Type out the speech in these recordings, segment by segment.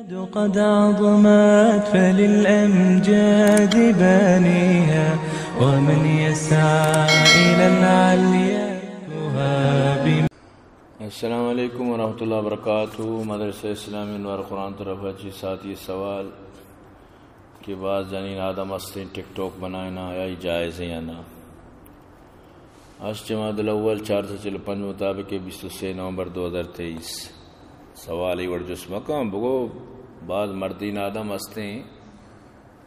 قد عظمت فللأمجاد بانيها، ومن يسعى إلى العليا يهاب. السلام علیکم ورحمۃ اللہ وبرکاتہ۔ مدرسہ اسلامی انوار قرآن طرف چی ساتھی سوال کہ بعض جنین آدم ہستیں ٹک ٹاک بنائنا، آیا ای جائز ہے یا نہ؟ ہشت جمادی الاول چار سو چل پنج مطابق بیست و سے نومبر دو ہزار تئیس۔ سوال ای وڑ جست مکن، بگو بعض مردین آدم ہستیں،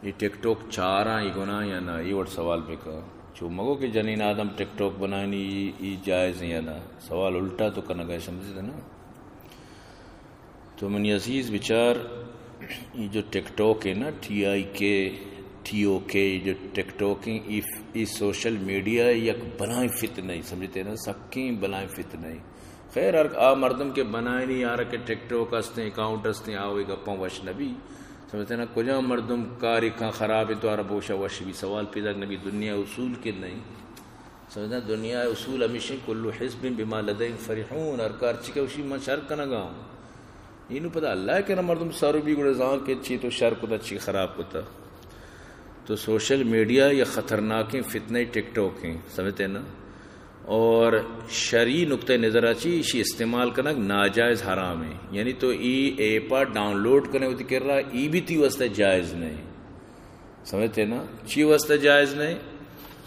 ای ٹک ٹاک چاراں، ای گناہ یا نہ، ای وڑ سوال بکن۔ چو مگو کہ جنین آدم ٹک ٹاک بنائنی، ای، ای جائز یا نہ؟ سوال الٹا تو کنگا ہے، سمجھتے نا؟ تو منی عزیز بچار، ای جو ٹک ٹاک ہے نا، ٹی آئی کے، ٹی او کے، ای جو ٹک ٹاک ہیں، ای، ای سوشل میڈیا یک بلائیں فتنہ ہے، سمجھتے نا؟ سکیں بلائیں فتنہ ہے۔ خیر، ہر آ مردم کہ بنائنی، آرا کہ ٹک ٹاک ہستیں، اکاؤنٹ ہستیں، آوے گپاں وش نبی۔ سمجھتے نا؟ کجام مردم کاری کھاں خراب ہے تو آرا بوشا وش بی، سوال پیدا نبی۔ دنیا اصول کے نہیں۔ سمجھتے نا؟ دنیا اصول ہمیشہ کل حزب بما لدیہم فرحون، ہر کار چی کہ وشی من شر کنگا ہوں۔ اینو پدا اللہ کرا مردم سر بی گڑا زان کہ چی تو شر کتا، چی خراب کتا۔ تو سوشل میڈیا یا خطرناکیں فتنہ ٹک ٹاک ہیں، سمجھتے نا؟ اور شرعی نقطہ نظر چی ایشی استعمال کنگ ناجائز حرام ہے۔ یعنی تو ای ایپا ڈاؤن لوڈ کنے ہوتی کر رہا، ای بھی تی واسطہ جائز نہیں۔ سمجھتے نا؟ چی واسطہ جائز نہیں؟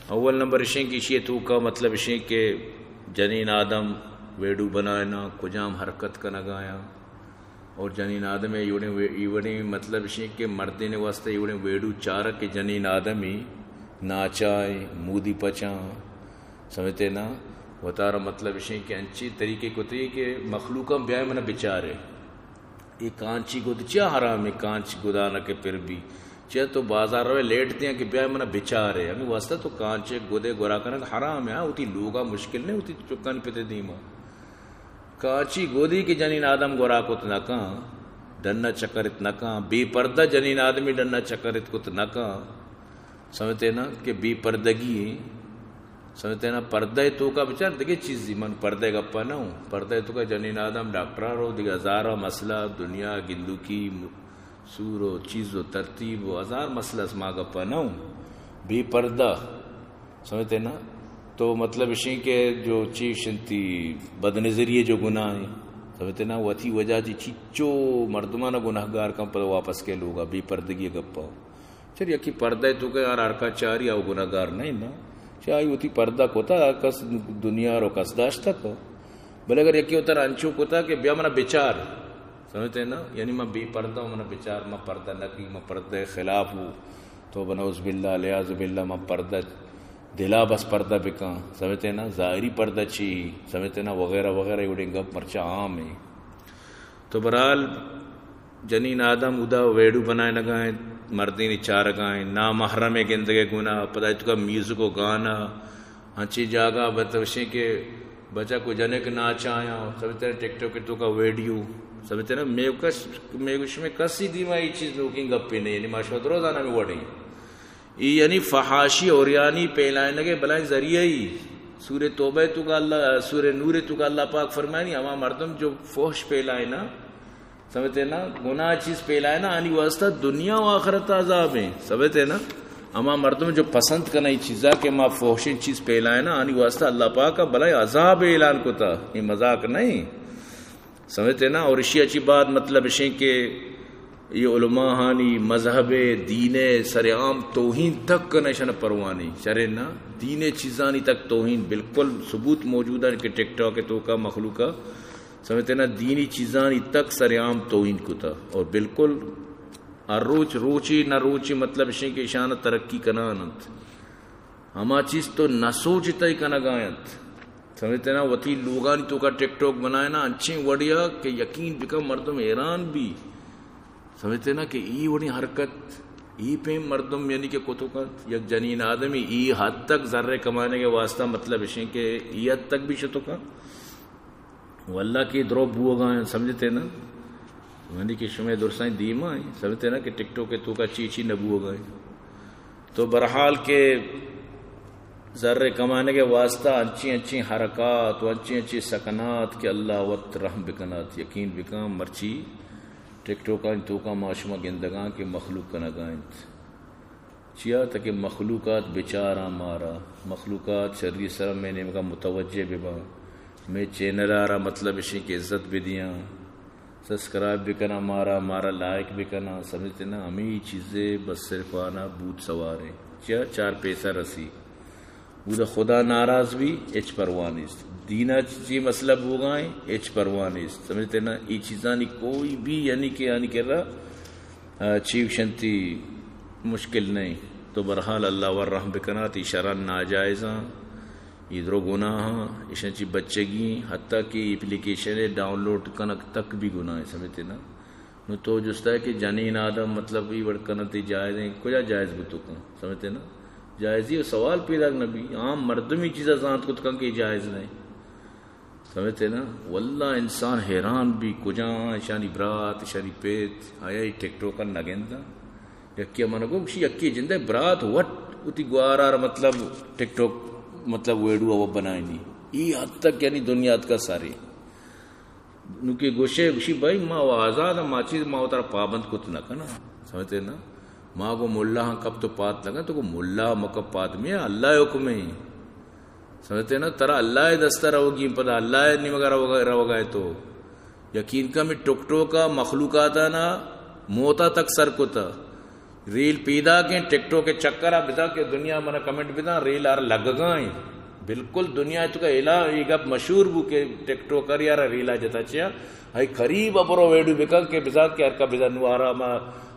اول نمبر اشیں کہ اشی توکا مطلب اشیں کہ جنین آدم ویڈیو بنائنا، کجام حرکت کنگایا، اور جنین آدم ای وڑیں وے-، ای وڑیں مطلب اشیں کہ مردین واسطہ ای وڑیں ویڈیو چارک کہ جنین آدمی ناچائیں، مودی پچاں، سمجھتے نا؟ وتارا مطلب اشیں کہ انچی طریقے کتے کہ مخلوقاں بیائے منا بچارے۔ ای کانچی گد چیا حرام ہے؟ کانچ گدانا کہ پر بی، چیا تو بازار روے لیٹ دیاں کہ بیا منا بچارے؟ ہمیں واسطہ تو کانچے گدے گورا کنگ حرام ہے۔ ہاں، وتی لوگا مشکل نہیں، وتی چکانی پتے دیما۔ کانچی گودی کہ جنین آدم گورا کت نکاں، ڈنا چکرت نکاں، بے پردہ جنین آدمی ڈنا چکرت کت نکاں۔ سمجھتے نا کہ بے پردگی ہیں۔ سمجھتے نا؟ پردہ توکا بچار دگہ چیزی، من پردہ گپا نہ ہوں۔ پردہ توکا جنین آدم ڈاکٹرا رو، دگہ ہزارہ مسئلہ، دنیا گندوکی، سور و چیز و ترتیب و ہزار مسئلہ اس، ما گپا نہ ہوں۔ بے پردہ، سمجھتے نا؟ تو مطلب اشیں کہ جو چیز انتی بدنظری جو گناہ ہیں، سمجھتے نا؟ وتی وجہ چی چیچو مردمانا گناہگار کن پدا واپس کے لوگا، بے پردگی گپا۔ چر یکی پردہ توکا یار ہرکا چاری، او گناہگار نہیں نا۔ چہ آئی وتی پردہ کتا، کس دنیا رو کس داشتہ کو۔ بلے اگر یکی وتر انچو کتا کہ بیا منا بچار، سمجھتے نا؟ یعنی من بے پردہ ہوں، منا بچار، من پردہ نہ کی، من پردہ خلاف ہوں۔ تو بنعوذ باللہ، العیاذ باللہ، من پردہ دلا بس پردہ بکاں، سمجھتے نا؟ ظاہری پردہ چی، سمجھتے نا؟ وغیرہ وغیرہ، اے وڑیں گپ مرچا عام ہیں۔ تو بہرحال، جنین آدم ادا ویڈیو بنائینگا انت، مردینی چارگا انت، نامحرم گندگے گناہ، پدا اتکا میوزک و گانا، انچی جاگہ بتوشیں کہ بچک و جنک ناچایاں، سمجھتے نا؟ ٹک ٹاک توکا ویڈیو، سمجھتے نا؟ میوکش، میگوش میں کسی دیما یہ چیز نوکیں گپے نہیں، یعنی ما شما درو زانا میں وڑیں۔ ای یعنی فحاشی، اوریانی پھیلائنگے بلائیں ذریعہ ای۔ سورہ توبہ توکا اللہ، سورہ نور توکا اللہ پاک فرمائنی، ہما مردم جو فحش پھیلائنا، سمجھتے نا، گناہ چیز پھیلائنا، آنی واسطہ دنیا و آخرت عذاب ہیں، سمجھتے نا؟ ہما مردم جو پسند کنا ای چیزا کہ ما فحشیں چیز پھیلائنا، آنی واسطہ اللہ پاک بلائیں عذاب اعلان کتا، یہ مذاق نہیں۔ سمجھتے نا؟ اور اشی اچی بات مطلب اشیں کہ یہ علماء ہانی مذہب، دین سر عام توہین تک کن، اشان پروانی چرے نا؟ دین چیزانی تک توہین بالکل ثبوت موجود ہے کہ ٹک ٹاک توکا مخلوقہ، سمجھتے نا، دینی چیزانی تک سر عام توہین کتا۔ اور بالکل ہر روچ، روچی نہ روچی مطلب اشیں کہ اشان ترقی کنان انت۔ ہما چیز تو نہ سوچتئی کنگا انت۔ سمجھتے نا؟ وتی لوگانی توکا ٹک ٹاک بنائینا انچیں وڑیا کہ یقین بکن مردم حیران بی۔ سمجھتے نا کہ ای وڑیں حرکت، ای پیم مردم یعنی کہ کتو کنت، یک جنین آدمی ای حد تک زر کمانے کے واسطہ مطلب اشیں کہ ای حد تک بھی شتو کن۔ واللہ کہ درو بوگا ہیں، سمجھتے نا؟ یعنی کہ شمے درسائیں دیما ہیں، سمجھتے نا کہ ٹک ٹاک توکا چی چی نہ بوگا ہیں۔ تو بہرحال کہ زر کمانے کے واسطہ انچی انچی حرکات و انچی انچی سکنات کہ اللہ وت رحم بکنات، یقین بکن مرچی ٹک ٹوکانی توکا ما شما گندگاں کہ مخلوق کنگا انت۔ چیا؟ تاکہ مخلوقات بچاراں مارا، مخلوقات شری سر مئے نیمگا متوجہ بباں، مئے چینل آرا مطلب اشیں کہ عزت بدیاں، سبسکرائب بکناں مارا، مارا لائک بکناں، سمجھتے نا؟ ہمیں چیزیں بس صرف آنا بوت سواریں۔ چیا؟ چار پیسہ رسی۔ اودا خدا ناراض بی، ہچ پرواہ نیست۔ دینا چی مسئلہ بوگا ایں، ہچ پرواہ نیست۔ سمجھتے نا؟ ای چیزانی کوئی بھی یعنی کہ، یعنی کہ را، آ، چی گشنتی مشکل نہیں۔ تو برحال اللہ ور رحم بکنات، ای شران ناجائزاں، ای درو گناہاں، اشان چی بچگی، حتیٰ کہ اپلیکیشن ڈاؤنلوڈ کنگ تک بھی گناہ ہے، سمجھتے نا؟ نو تو جستا ہے کہ جنین آدم مطلب ای وڑ کننت، ای جائز ہیں، کجا جائز بوتو کن؟ سمجھتے نا؟ جائزی و سوال پیدا نہ بی۔ عام مردمی چیزا زانت کت کن کہ ای جائز نہیں۔ سمجھتے نا؟ واللہ انسان حیران بی، کجا اشانی برات، اشانی پیت، آیا ای ٹک ٹوک نہ گنداں؟ یکی من گو گشی، یکی جندے برات وٹ وتی گوارار مطلب ٹک ٹوک مطلب ویڈیو و بنائنی۔ ای حد تک یعنی دنیا تکا ساری۔ نو کہ گوشے، گوشی، بھائی، ما و آزاد، ما چیز، ما و ترا پابند کت نہ کناں۔ سمجھتے نا؟ ما گو ملا ہاں کپ تو پات لگا، تو گو ملا مکپ پات میں، اللہ حکم ہے۔ سمجھتے نا؟ ترا اللہ دست روگی، پدا اللہ نیمگا روگا، روگا ہے تو۔ یقین کا میں ٹک ٹوکا مخلوقاتا نا موتا تک سر کتا۔ ریل پیداکیں، ٹک ٹوک ءِ چکر ءَ بزاں کہ دنیا من ءَ کمنٹ بداں، ریل آر لگگا ایں۔ بالکل دنیا ءِ توکا الا اے گپ مشہور بو کہ ٹک ٹوکر یارا ریلا جتا چیا، ہئی قریب ءَ برو ویڈیو بکن کہ بزاں کہ ہرکا بزاں نو آرا ما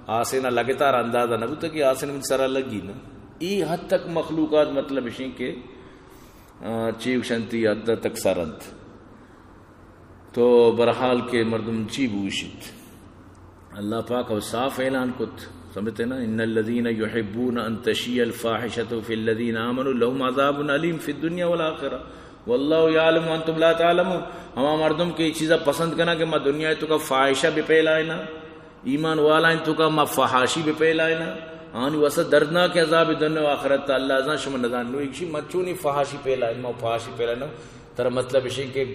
آسینا لگتا، آر اندازہ نہ بوتا کہ آسین من سرا لگی نا۔ ای حد تک مخلوقات مطلب اشیں کہ، آ، چی گشنتی حد تک سر انت۔ تو برحال کہ مردم چی بوشیت؟ اللہ پاک او صاف اعلان کت، سمجھتے نا؟ ان الذين يحبون ان تشيع الفاحشة في الذين آمنوا لهم عذاب اليم في الدنيا والآخرة والله يعلم وانتم لا تعلمون۔ ہما مردم کہ یہ چیزا پسند کنا کہ ما دنیا توکا فاحشہ بہ پھیلائنا، ایمان والائیں توکا ما فحاشی بہ پھیلائنا، آنی واسطہ دردناک عذاب دنیا و آخرت۔ اللہ ازاں، شما نزان۔ نو ایکشی ما چونی فحاشی پھیلائن، ما فحاشی پھیلائنا۔ ترا مطلب اشیں کہ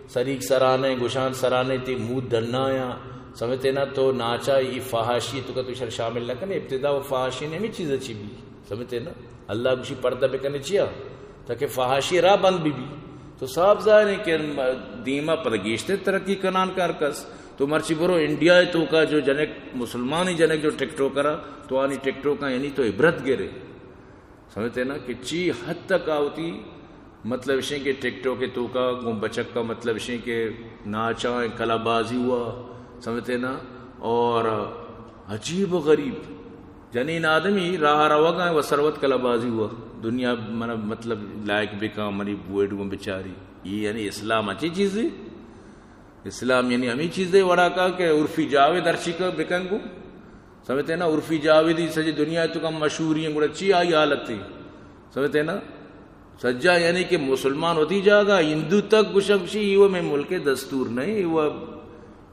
سریگ سرانے، گشان سرانے، تی موت ڈنایاں، سمجھتے نا؟ تو ناچا ای فحاشی توکا تو شر شامل نہ کنے۔ ابتدا و فحاشی نے ہمیں چیز اچھی بی، سمجھتے نا؟ اللہ گوشی پردہ بکنے چیا؟ تاکہ فحاشی راہ بند بی بی۔ تو صاف ظاہر ہے کہ دیما پدا گیشتے ترقی کنان کا ہر کس۔ تو مرچی برو انڈیا توکا جو جنک، مسلمانی جنک جو ٹک ٹوکرا، تو آنی ٹک ٹوکا یعنی تو عبرت گرے۔ سمجھتے نا کہ چی حد تک آ وتی مطلب اشیں کہ ٹک ٹوک ءِ توکا گوں بچک کا مطلب اشیں کہ ناچاں، کلا بازی ہوا، سمجھتے نا؟ اور عجیب و غریب جنین آدمی راہ روگا و سروت کلا بازی ہوا، دنیا من مطلب لائک بکا، منی ویڈیو بچاری۔ یہ یعنی اسلام اچھی چیزی؟ اسلام یعنی ہمیں چیزے وڑا کا کہ عرفی جاوید ہرچی کا بکن گو۔ سمجھتے نا؟ عرفی جاویدی سجی دنیا توکا مشہوری ہیں، گڑا چی آئی حالت تھی؟ سمجھتے نا؟ سجا یعنی کہ مسلمان ہوتی جاگا، ہندو تک گشم شی، یہ وہ میں ملک دستور نہیں، وہ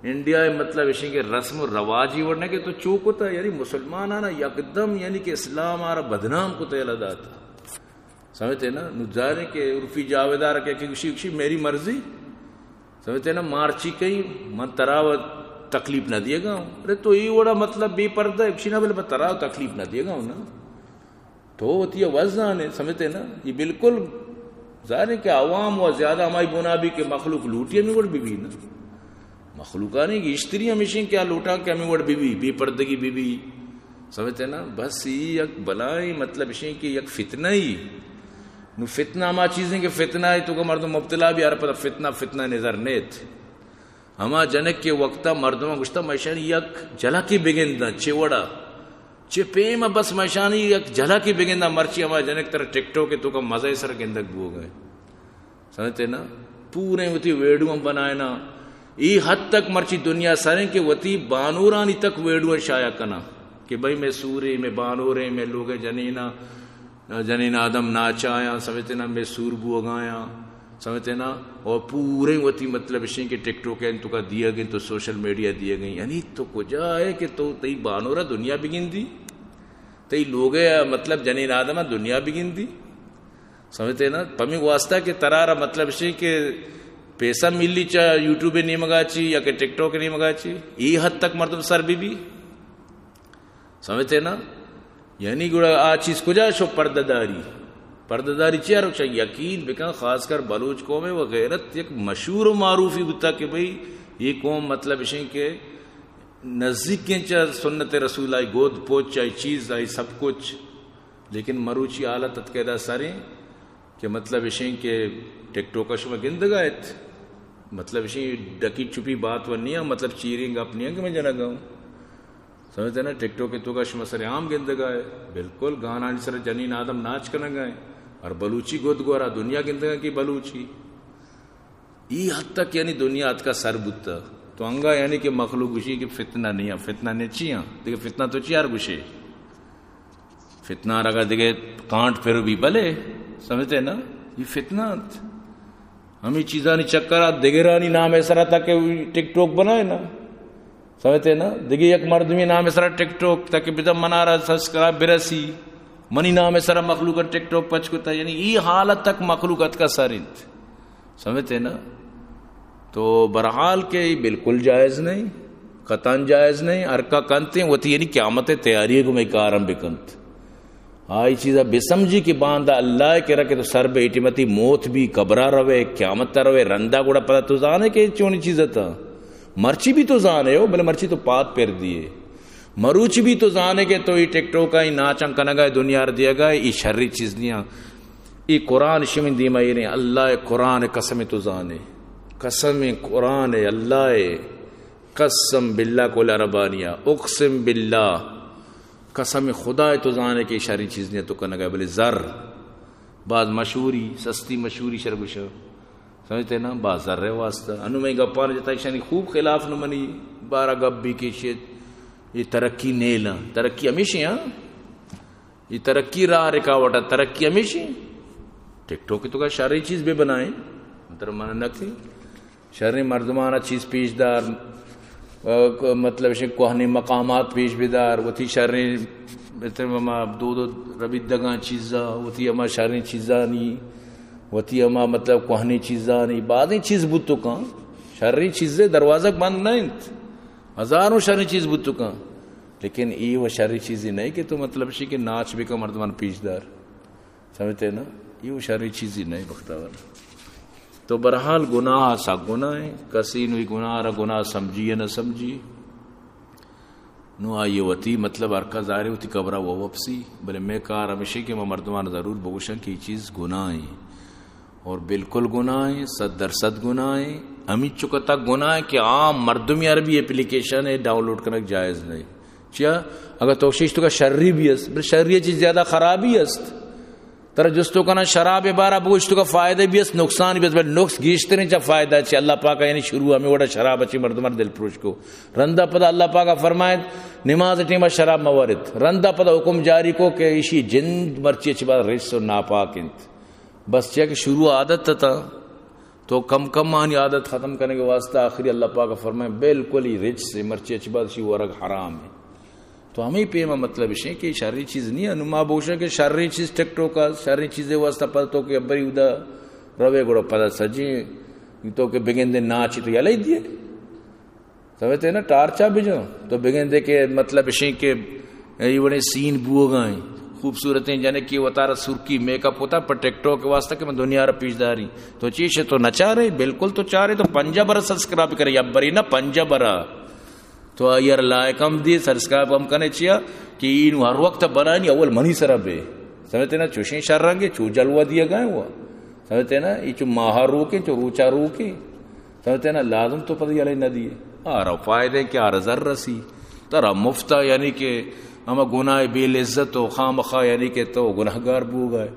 انڈیا ہے، مطلب اشیں کہ رسم و رواجی ورنہ کہ تو چو کتا، یعنی مسلمان آنا یکدم یعنی کہ اسلام آرا بدنام کتا، یلا داتا۔ سمجھتے نا؟ نو ظاہر ہے کہ عرفی جاویدار کہ، کہ گشی، گشی میری مرضی۔ سمجھتے نا؟ مارچی کئی من ترا و تکلیف نہ دیے گا ہوں۔ ارے تو ای وڑا مطلب بے پردہ ہے، گشی نا بلے من ترا و تکلیف نہ دیے گا ہوں نا۔ تو وتی وزانے، سمجھتے نا؟ یہ بالکل ظاہر ہے کہ عوام و زیادہ ہمائی بنا بھی کہ مخلوق لوٹی ہمیں وڑ بھی بھی نا۔ مخلوقانی گیشتری ہمیشیں کہ آ لوٹاں کہ ہمیں وڑ بی بی، بے پردگی بی بی۔ سمجھتے نا؟ بس یہ یک بلائیں مطلب اشیں کہ یک فتنہ ہی۔ نو فتنہ ہما چیزیں کہ فتنہ ہے توکا مردم مبتلا بھی، ہر پتہ فتنہ، فتنہ نظر نیت۔ ہما جنک کے وقتا مردم گشتا مشانی یک جھلکی بگنداں، چے وڑا؟ چے پیم بس مشانی یک جھلکی بگنداں، مرچی ہما جنک تر ٹک ٹوک توکا مزے سر گندگ بو گئے۔ سمجھتے نا؟ پوریں وتی ویڈیو ہم بنائنا۔ ای حد تک مرچی دنیا سریں کہ وتی بانورانی تک ویڈیو شائع کنا کہ بھئی میں سورے، میں بانوریں، میں لوگ جنینا، جنین آدم ناچایاں، سمجھتے نا؟ میں سور بوگایاں، سمجھتے نا؟ اور پوریں وتی مطلب اشیں کہ ٹک ٹوک ہیں توکا دیے گئے، تو سوشل میڈیا دیے گئے۔ یعنی تو کجا ہے کہ تو تئی بانورا دنیا بگندی؟ تئی لوگ مطلب جنین آدم دنیا بگندی؟ سمجھتے نا؟ پمی واسطہ کہ ترارا مطلب اشیں کہ پیسہ ملی چہ یوٹیوب نیمگا چی یا کہ ٹک ٹاک نیمگا چی، ای حد تک مردم سر بی بی۔ سمجھتے نا؟ یعنی گڑا آ چیز کجا شو؟ پردہ داری۔ پردہ داری چی آرو چا یقین بکن، خاص کر بلوچ قوم و غیرت یک مشہور و معروفی بوتا کہ بھئی یہ قوم مطلب اشیں کہ نزدیکیں چہ سنت رسول آئی گود پوچ آئی چیز آئی سب کچھ، لیکن مروچی حالت اتکے دا سریں کہ مطلب اشیں کہ ٹک ٹاک شما گندگا ایت، مطلب اشیں ڈکی چپی بات و نیاں، مطلب چیریں گپ نیاں کہ میں جنگا ہوں۔ سمجھتے نا؟ ٹک ٹاک توکا شما سر عام گندگا ہے، بالکل گانانی سر جنین آدم ناچ کنگا ہے، اور بلوچی گود گورا دنیا گندگا کہ بلوچی۔ ای حد تک یعنی دنیا اتکا سر بوتا۔ تو انگا یعنی کہ مخلوق گوشی کہ فتنہ نہیں ہے، فتنہ نہیں چی ہیں؟ دیکھے فتنہ تو چی یار گوشے؟ فتنہ رگا دیگه کانٹ پھر بھی بلے، سمجھتے نا؟ یہ فتنہ انت۔ ہمیں چیزانی چکر آ دگرانی نام ایسرا تک ٹک ٹاک بنائے نا، سمجھتے نا؟ دیگه یک مردمی نام ایسرا ٹک ٹاک تک بدا منارا سبسکرائب برسی، منی نام ایسرا مخلوق ٹک ٹاک پچ کتا، یعنی ای حالت تک مخلوق اتکا سر انت۔ سمجھتے نا؟ تو برحال کہ یہ بالکل جائز نہیں، قطعاً جائز نہیں۔ ہر کا کنتے ہیں، وتی یعنی قیامت تیاری کو میں کارم بکنت۔ آئی چیزا بسمجھی کہ باندا اللہ کے رکھے تو سر بے اٹیمتی موت بھی، قبرہ روے، قیامت روے، رندا گڑا پدا تو زانے کہ چونی چیز تھا۔ مرچی بھی تو زانے ہو، بلے مرچی تو پات پر دیے۔ مروچی بھی تو زانے کہ تو یہ ٹک ٹاک آئی ناچن کنگا ہے، دنیا ر دیگا ہے، یہ شری چیز نہیں۔ ای قرآن شمن دیما ایریں، اللہ قرآن قسم تو زانے، قسم قرآن اللہ، قسم باللہ کل عربانیہ، اقسم باللہ، قسم خدا تو زانے کہ شریں چیز نے تو کنگا، بلے زر باز مشہوری، سستی مشہوری شر گوشا، سمجھتے نا، باز زر واسطہ۔ انو میں گپان جتا شانی خوب خلاف نو منی بارہ گپ بھی کیشت، یہ ترقی نیلا، ترقی ہمیشہ ہاں۔ یہ ترقی راہ رکاوٹ ہے، ترقی ہمیشہ۔ ٹک ٹاک تو کا شریں چیز بے بنائیں، مطلب من نہ کہ شریں مردمانہ چیز پیش دار، مطلب شیں کوہنی مقامات پیش بدار، وتی شریں، مطلب ہما دود و ربیدگاں چیزا، وتی ہما شریں چیزانی، وتی ہما مطلب کوہنی چیزانی، بعضیں چیز بوت تو کن، شریں چیزے دروازگ بند نہ انت، ہزاروں شریں چیز بوت تو کن، لیکن ای و شریں چیزی نہیں کہ تو مطلب شی کہ ناچ بکن مردمان پیش دار۔ سمجھتے نا؟ یہ و شریں چیزی نہیں بختاور۔ تو برحال گناہ سک گناہ ہیں، کسی نوی گناہ را گناہ سمجھی یا نہ سمجھی، نو آئی وتی مطلب ہر کا ظاہر وتی قبرہ و وپسی، بلے میں کار ہمیشہ کہ میں مردمان ضرور بگوشن کہ یہ چیز گناہ ہیں اور بالکل گناہ ہیں، صد درصد گناہ ہیں۔ ہمیں چکتا گناہ ہے کہ عام مردمی عربی اپلیکیشن ہے ڈاؤنلوڈ کنگ جائز نہیں۔ چیا؟ اگر تو شیش تو کا شری بھی است، بلے شری چیز زیادہ خرابی است۔ ترا جستو کنا شراب بارا بگوش تو کا فائدہ بھی است، نقصان بھی است، بلے نقص گیشتریں چا فائدہ چی۔ اللہ پاک یعنی شروع ہمیں وڑا شراب چی مردمان دل پروش کو۔ رندا پدا اللہ پاک فرمائے نماز ٹیما شراب مورد۔ رندا پدا حکم جاری کو کہ اشی جند مرچی چی بعد رجس و ناپاک انت۔ بس چیا کہ شروع عادت تا۔ تو کم کم آنی عادت ختم کرنے کے واسطہ آخری اللہ پاک فرمائے، بالکل ہی رجس سے مرچی اچ بعد شی ورگ حرام ہے۔ تو ہمیں پیما مطلب اشیں کہ شریں چیز نہیں ہے۔ نو ما بوشا کہ شریں چیز ٹک ٹاک ہے، شریں چیزیں واسطہ پتہ تو کہ ابری ادا روے گڑا پتہ سجیں تو کہ بگندے ناچی تو یلے دیے۔ سمجھتے نا، ٹارچا بجن تو بگندے کہ مطلب اشیں کہ ای وڑیں سین بوگا ہیں، خوبصورتیں جنکے وتارا سرکی میک اپ ہوتا پر ٹک ٹاک کے واسطہ کہ من دنیا را پیش داری۔ تو چیش تو نچارے، بالکل تو چارے تو پنجا برا سبسکرائب کرے، یا بری نا پنجا برا۔ تو آئی ہر لائک ہم دی، سبسکرائب ہم کنے چیا کہ اینو ہر وقت بنانی اول منی سرا بے۔ سمجھتے نا، چوشیں شر رنگے چو جلوہ دیا گئے ہوا۔ سمجھتے نا، یہ چو ماہا روکیں، چو روچا روکیں۔ سمجھتے نا، لازم تو پتہ یلے نہ دیے۔ آرا فائدہ کہ آرا زر رسی۔ ترا مفتا یعنی کہ ہما گناہ بے لذت و خامخا یعنی کہ تو گناہگار بوگا ہے۔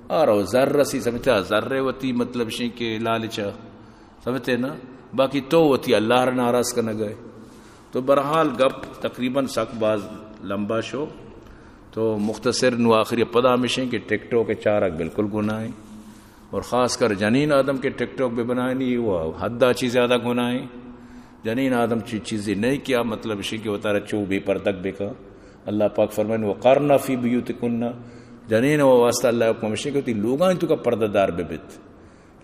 آرا زر رسی، سمجھتے زر وتی مطلب شیں کہ لالچا۔ سمجھتے نا؟ باقی تو وتی اللہ را ناراض کنگا ہے۔ تو برحال گپ تقریباً سک باز لمبا شو۔ تو مختصر نو آخری پدا ہمیشیں کہ ٹک ٹاک چارگ بالکل گناہ ہے۔ اور خاص کر جنین آدم کے ٹک ٹاک بے بنائنی وہ حدا چی زیادہ گناہ ہے۔ جنین آدم چی چیزی نہیں کیا، مطلب شی کہ وتارا چو بے پردگ بکا۔ اللہ پاک فرمائن، وقرن فی بیوتکن، جنین و واسطہ اللہ حکم ہمیشیں کہ تی لوگاں تو کا پردہ دار بے بیت۔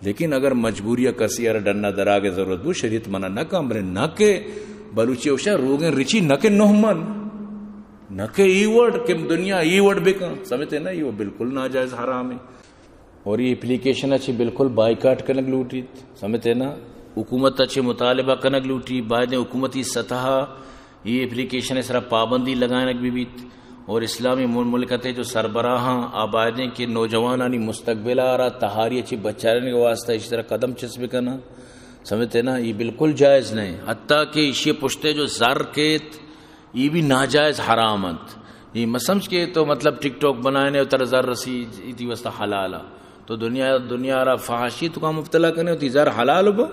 لیکن اگر مجبوری ءَ کسی ءَ را ڈن ءَ دراگ ءِ ضرورت بو، شریعت منع نہ کن، بلے نہ کہ بلوچی اوشا روگیں رچی نہ کہ نہ من، نہ کہ ای وڑ کہ دنیا ای وڑ بکن، سمجھتے نا، یہ بالکل ناجائز حرام ہے۔ اور یہ اپلیکیشن ءَ چہ بالکل بائیکاٹ کنگ لوٹیت، سمجھتے نا، حکومت ءَ چہ مطالبہ کنگ لوٹی، باید حکومتی سطح ءَ اے اپلیکیشن ءِ سرا پابندی لگائینگ بہ بیت اور اسلامی مل-، ملک ءِ جو سربراہاں آ بایدیں کہ نوجوانانی مستقبل ءَ را تہاری ءَ چہ بچارینگ ءِ واسطہ ایشی سرا قدم چست بکناں۔ سمجھتے نا، اے بالکل جائز نہ ایں۔ حتیٰ کہ ایشی پشت ءَ جو زر کیت، اے بھی ناجائز حرام انت۔ اے مہ سمجھ کہ تو مطلب ٹک ٹاک بنائینے و ترا زر رسی، اے تئی واسطہ حلال ءَ۔ تو دنیا، دنیا ءَ را فحاشی ءِ توکا مبتلا کنے و تئی زر حلال بو۔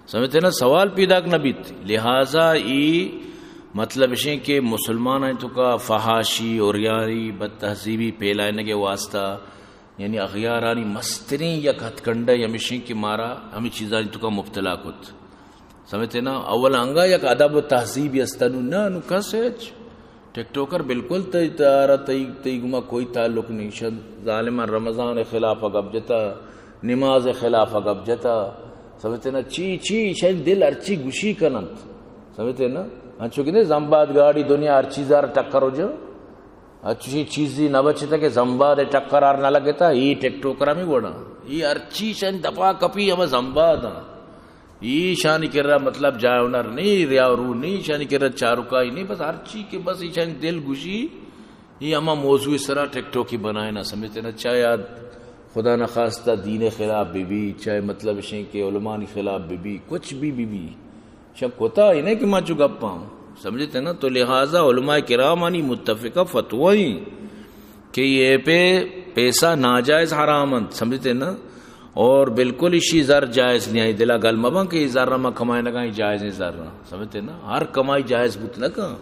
سمجھتے نا، سوال پیداک نہ بیت۔ لہذا ای مطلب اشیں کہ مسلمانانی توکا فحاشی، عریانی، بدتہذیبی پھیلائینگ ءِ واسطہ، یعنی اغیارانی مستریں یک ہتھکنڈہ ہمیشیں کہ مارا ہمے چیزانی توکا مبتلا کت۔ سمجھتے نا، اول انگا یک ادب و تہذیبی است، نوں نہ، نوں کس ہچ۔ ٹک ٹاکر بالکل تئی، تارا تئی، تئی گما کوئی تعلق نہیں۔ شد ظالمان رمضان ءِ خلاف ءَ گپ جتا، نماز ءِ خلاف ءَ گپ جتا۔ سمجھتے نا، چی، چی، شاید دل ہرچی گوشی کننت۔ سمجھتے نا، انچو کہ نے زمباد گاڑی دنیا ہر چیز ءَ را ٹکر ہو جا۔ اچھی چیزی نہ بچتا کہ زمباد ءِ ٹکر آر نہ لگتا، ای ٹک ٹاکر ہمیں وڑا۔ ای ہرچی شاید دفعہ کپی ہمیں زمباد ہاں۔ ایشانی کرا مطلب جاہ ہنر نہیں، ریا و رو نہیں، ایشانی کرا چاروکائی نہیں، بس ہرچی کہ بس ایشانی دل گوشی، اے ہما موضوع ءِ سرا ٹک ٹاکی بنائینا، سمجھتے نا، چاہے آ خدا نخواستہ دین ءِ خلاف بہ بی، چاہے مطلب اشیں کہ علمانی خلاف بہ بی، کچھ بھی بہ بی، شاہ کتا ہی نہیں کہ ما چو گپاں، سمجھتے نا۔ تو لہذا علماء کرامانی متفقہ فتوی کہ یہ پہ پیسہ ناجائز حرام انت، سمجھتے نا، اور بالکل اشی زر جائز نہیں آئی، دلا گل مباں کہ یہ زر ما کمائے نگا، یہ جائز نہیں زر، سمجھتے نا، ہر کمائی جائز بوت نہ کن۔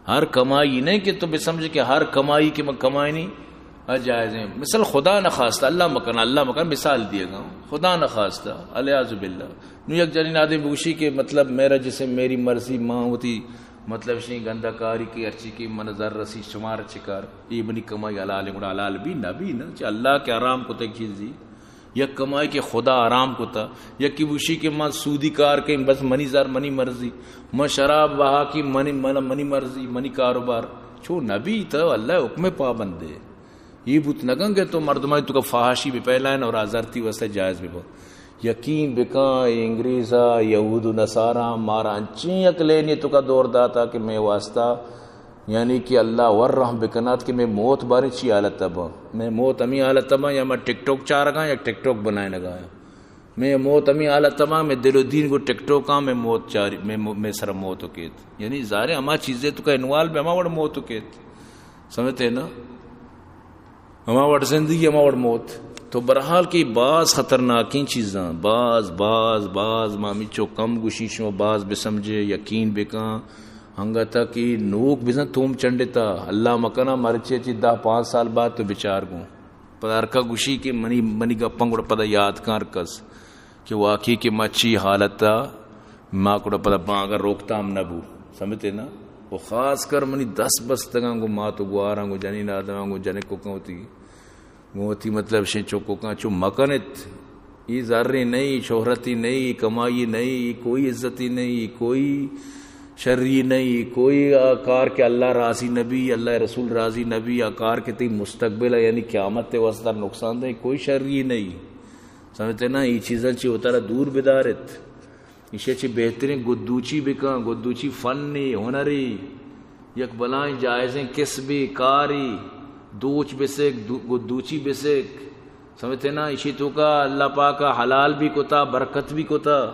ہر کمائی نہیں کہ تو بہ سمجھے کہ ہر کمائی کہ من کمائنی آ جائز ہیں۔ مثال خدا نخواستہ، اللہ مکن، اللہ مکن، مثال دیے گا، خدا نخواستہ، العیاذ باللہ۔ نو یک جنین آدمی بگوشی کہ مطلب میرا جسم میری مرضی، ماں ہوتی مطلب شی گندہ کاری کی ہرچی کی من زر رسی شمار چکار، یہ منی کمائی حلال ہے، گڑا حلال بھی نہ بھی نہ، چہ اللہ کے حرام کو تک چیزی۔ یک کمائی کہ خدا حرام کتا، یکی بوشی کہ من سودی کار کیں، بس منی زر منی مرضی، من شراب بہا کی منی، من، منی مرضی، منی کاروبار۔ چو نبی تو اللہ حکم پابندے۔ یہ بوت نگن کہ تو مردمانی تو کا فحاشی بہ پھیلائن اور آزرتی واسطہ جائز بہ بو۔ یقین بکن، انگریزا، یہود و نصارا مارا انچیں یک لینی تو کا دور داتا کہ میں واسطہ یعنی کہ اللہ ور رحم بکنات کہ میں موت باریں چی حالت با۔ میں موت ہمی حالت با یا میں ٹک ٹاک چارگاں یا ٹک ٹاک بنائینگا۔ میں موت ہمی حالت با، میں دل و دین گو ٹک ٹاکاں، میں موت چاری، میں، میں سر موت کیت۔ یعنی ظاہر ہے ہما چیزیں تو کا انوالو بہ ہما وڑ موت کیت۔ سمجھتے نا؟ ہما وڑ زندگی، ہما وڑ موت۔ تو برحال کہ باز خطرناکیں چیزاں، باز، باز، باز، ما ہمینچو کم گوشی شما باز بسمجھے، یقین بکن۔ انگت کہ نوک بزن توم چنڈتا، اللہ مکنا مرچی چی دہ پانچ سال بعد تو بچار گوں۔ پدا ہرکا گوشی کہ منی، منی گپاں گڑا پدا یاد کن ہر کس کہ واقعی کہ ما چی حالتا ما گڑا پدا بانگا روکتام نہ بو۔ سمجھتے نا؟ و خاص کر منی دست بستگاں گو مات و گواراں گو جنین آدماں گو جنکوکاں وتی گوں وتی مطلب شیں چکوکاں چو مکنت۔ ای زرے نہیں، شہرتی نہیں، کمائی نہیں، کوئی عزتی نہیں، کوئی شری نہیں، کوئی آ کار کہ اللہ راضی نبی، اللہ رسول راضی نبی، آ کار کہ تئی مستقبل ہے یعنی قیامت تے واسطہ نقصان دہ، کوئی شری نہیں۔ سمجھتے نا؟ ای چیزاں چی وتارا دور بدارت۔ ایشی چہ بہتریں گدوچی بکن، گدوچی فنے، ہنرے، یک بلائیں جائزیں کسبے، کارے، دوچ بسک، دو-، گدوچی بسک۔ سمجھتے نا؟ ایشی توکا اللہ پاک حلال بھی کتا، برکت بھی کتا۔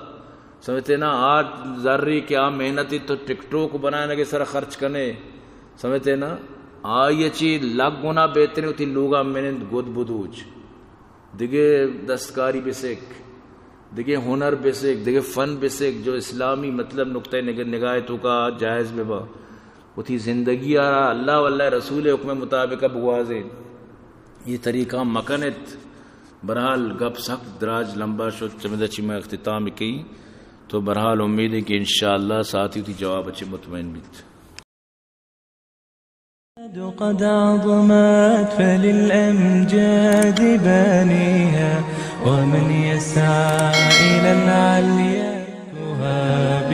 سمجھتے نا؟ آ زرے کہ آ محنت تو ٹک ٹوک بنائنگے سر خرچ کنے۔ سمجھتے نا؟ آئی چی لگ گنا بہتریں وتی لوگا منند گد بدوچ۔ دگہ دستکاری بسک، دگہ ہنر بسک، دگہ فن بسک، جو اسلامی مطلب نقطہ نگ-، نگاہ توکا جائز ببا۔ وتی زندگی آرا اللہ و اللہ رسول حکم مطابق بگوازین۔ یہ طریقہ مکنت۔ برحال گپ سک دراج لمبا شد، چمدہ چی ما اختتام کئی۔ تو برحال امید ہے کہ انشاءاللہ ساتھی وتی جواب چی مطمئن بیت۔ قد عظمت فللأمجاد بانيها. ومن يسعى إلى العليا يهاب